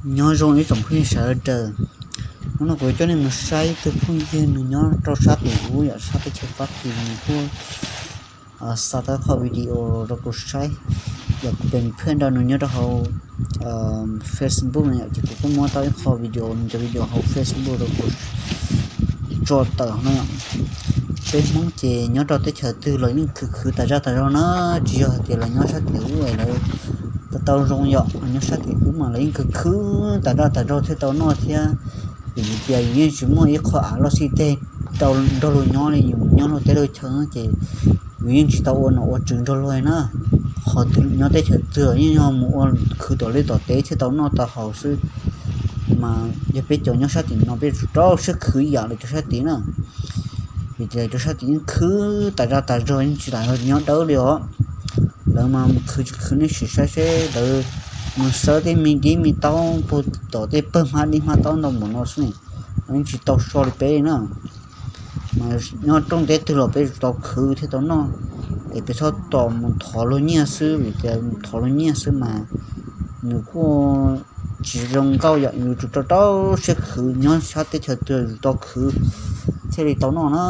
Nyob zoo ib tsoom phooj ywg sawv daws, hnub no kuv coj nej mus saib ib tug phooj ywg nws nyob rau sab tim ub yom, sab teb chaws Fab Kis, nws kuj xa tau qhov video rau kuv saib, yog kuv pem phaj nrau nws nyob rau hauv Facebook no yom, ces kuv kuj muab tau ib qho video, nws cov video hauv Facebook rau kuv tso tawm no yom. Peb Hmoob ces nyob rau teb chaws twg los yeej khwv khwv tas zaj tas zog na, tsis yog hais tias los nyob sab tim ub es lawv tau zoo yom, los nyob sab tim ub mas lawv yeej khwv khwv tas zaj tas zog thiaj tau noj thiab. Vim tias yus yeej tsis muaj ib qho av loj xij teg rau nrog luag nyob li, yus nyob luag teb luag chaw ces yus yeej tsis tau ua nom ua tswv nrog luag na. Qhov twg nyob teb chaws twg yeej yog mus ua khwv tom liaj tom teb thiaj tau noj tau haus xwb. Mas yog peb cov nyob sab tim no peb tsum rau siab khwv ib yam li cov sab tid na. Vim tias cov sab tid yeej khwv tas zaj tas zog, yeej tsis tas nyob dawb li os. Lawv mas mus khwv tsis khwv nej sim saib seb lawv mus xawb tej me dib me taub puag tom tej pawg hmab dib hmab taub ntau npaum no xwb ne, yeej tsis tau so li peb na. Mas nyob rooj teb twg los peb tsum tau khwv thiaj tau noj, es peb txhob tos mus thov luag nyiaj xwb, vim tias mus thov luag nyiaj xwb mas nws kuj tsis zoo nkauj yom, yus tsum rau rau siab khwv, nyob sab teb chaws twg yus tau khwv thiaj li tau noj na.